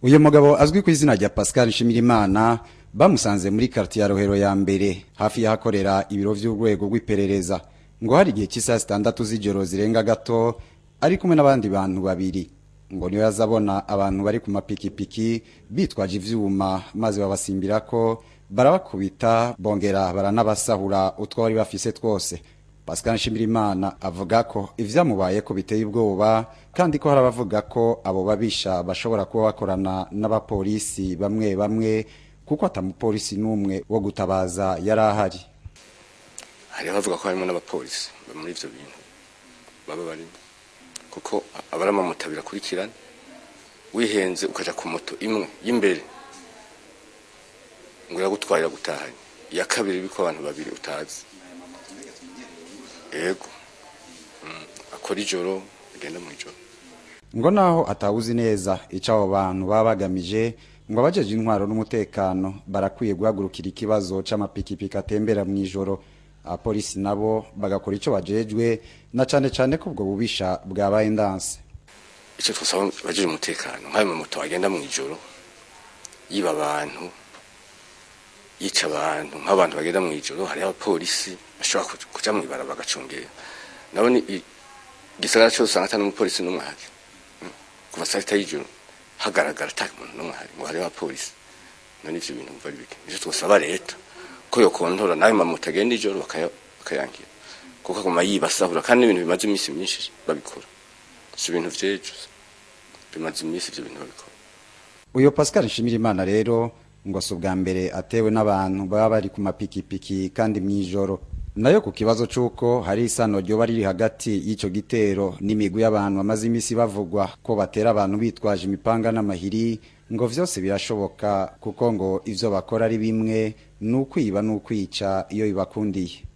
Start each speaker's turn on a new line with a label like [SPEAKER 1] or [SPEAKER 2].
[SPEAKER 1] Uyu mugabo azwi ku izina rya Pascal Nshimirimana bamusanze muri quartier ya Rohero ya mbere, hafi y'ahakorera ibiro vy'urwego rw'iperereza. Ngo hari igihe cy'isaha 6 z'ijoro zirenga gato, ari kumwe n'abandi bantu babiri. Ngo niyo yazabona abantu bari ku mapikipiki bitwaje ivyuma, maze babasimbirako, barabakubita, bongera baranabasahura utwo bari bafise twose. Pascal Nshimirimana avuga ko ivyamubaye ko biteye ubwoba, kandi ko hari abavuga ko abo babisha bashobora kuba bakorana n'abapolisi bamwe bamwe, kuko atamupolisi n'umwe wo gutabaza yari ahari.
[SPEAKER 2] Hari abavuga ko harimo n'abapolisi muri ivyo bintu baba barimo, kuko abaramamoto birakurikirana. Wihenze ukaja ku moto imwe y'imbere, ngo iragutwarira gutahanye, iya kabiri iriko abantu babiri utazi. Yego, akora ijoro, agenda mu ijoro.
[SPEAKER 1] Ngo naho atawuzi neza ico abo bantu baba bagamije, ngo abajeje intwaro n'umutekano barakwiye guhagurukira ikibazo c'amapikipiki atembera mw'ijoro, abapolisi nabo bagakora ico bajejwe, na cane cane ko ubwo bubisha bwabaye ndanse.
[SPEAKER 2] Ico twosaba abajeje umutekano, nk'ayo mamoto agenda mw'ijoro yiba abantu, yica abantu, nk'abantu bagenda mw'ijoro, hariho abapolisi bashobora kuja mw'ibarabara bagacungera. Nabo ni igisagara cose usanga ata n'umupolisi n'umwe ahari. Kuva saa 6 y'ijoro hagaragara ata muntu n'umwe ahari, ngo hariho abapolisi. None ivyo bintu mva ari bike? Nico twosaba leta, ko yokontora n'ayo mamoto agenda ijoro, bakayangira, kuko aguma yibasahura, kandi n'ibintu bimaze iminsi myinshi babikora, si ibintu vy'ejo, bimaze iminsi ivyo bintu babikora.
[SPEAKER 1] Uyo Pascal Nshimirimana rero ngo si ubwa mbere atewe n'abantu baba bari ku mapikipiki kandi mw'ijoro. Nayo ku kibazo c'uko hari isano ryoba riri hagati y'ico gitero n'imigwi y'abantu bamaze imisi bavugwa ko batera abantu bitwaje imipanga n'amahiri, ngo vyose birashoboka, kuko ngo ivyo bakora ari bimwe, ni ukwiba n'ukwica iyo bibakundiye.